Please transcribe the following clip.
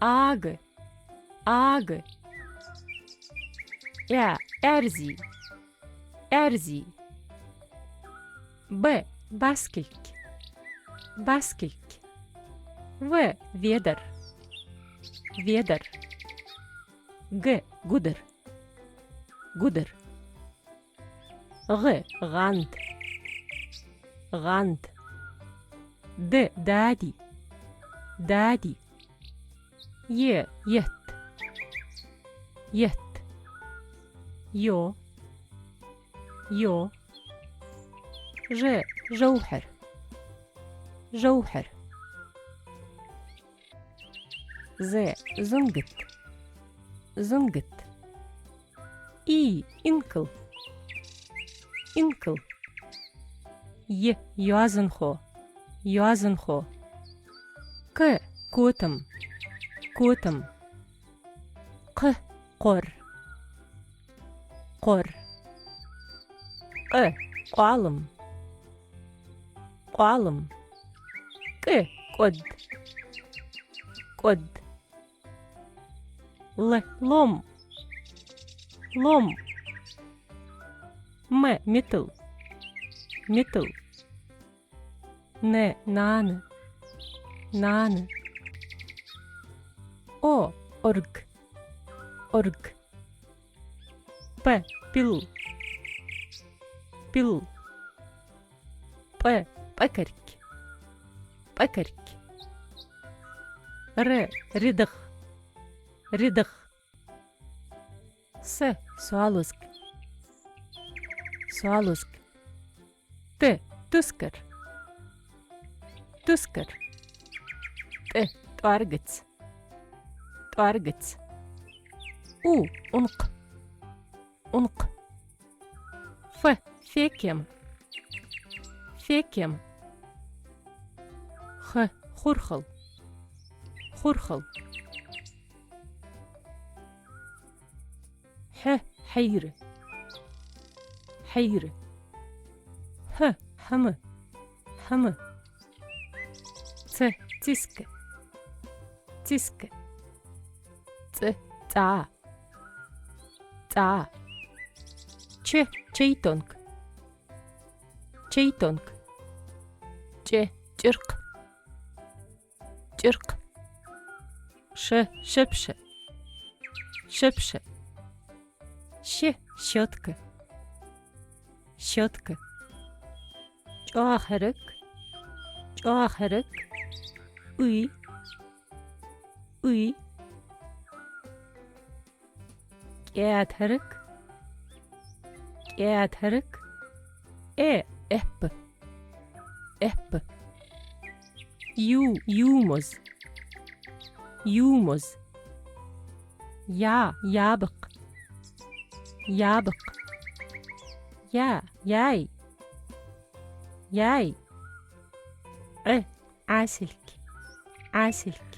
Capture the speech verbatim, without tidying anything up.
Ага. Ага. Э, аьрзи. Аьрзи. Б, баскилг. Баскилг. В, ведар. Ведар. Г, гудар. Гудар. ГӀ, гӀанд. ГӀанд. Д, дади. Дади. Е, етт. Етт. Ё. Ё. Ж, жовхьар. Жовхьар. З, зунгат. Зунгат. И, инкал. Инкал. Й, йоазонхо. Йоазонхо. К, котам. Котам. Кх, кхор. Кхор. Къ, къоалам. Къоалам. КӀ, кӀод. КӀод. Л, лом. Лом. М, метал. Метал. Н, нана. Нана. О, орг. Орг. П, пил. Пил. П, пӀекарг. ПӀекарг. Р, ридагӀ. РидагӀ. С, соалозг. Соалозг. Т, тускар. Тускар. ТӀ, тӀоаргаца. ТӀоаргаца. У, ункъ. Ункъ. Ф, фекем. Фекем. Х, хурхал. Хурхал. Хь, хьайра. Хьайра. Хь, хӀама. ХӀама. Ц, циска. Циска. ЦӀ, цӀа. ЦӀа. Ч, чайтонг. Чайтонг. Ч, чӀиркх. ЧӀиркх. Ш, шепша. Шепша. Щ, щётка. Щётка. ЧӀоагӀа хӀарак. ЧӀоагӀа хӀарак. Уй. Уй. КӀаьда хӀарак. КӀаьда хӀарак. Э, эппа. Эппа. Ю, юмоз. Юмоз. Я, ябакъ. Ябакъ. Я, яй. Яй. Ӏ, Ӏасилг. Ӏасилг.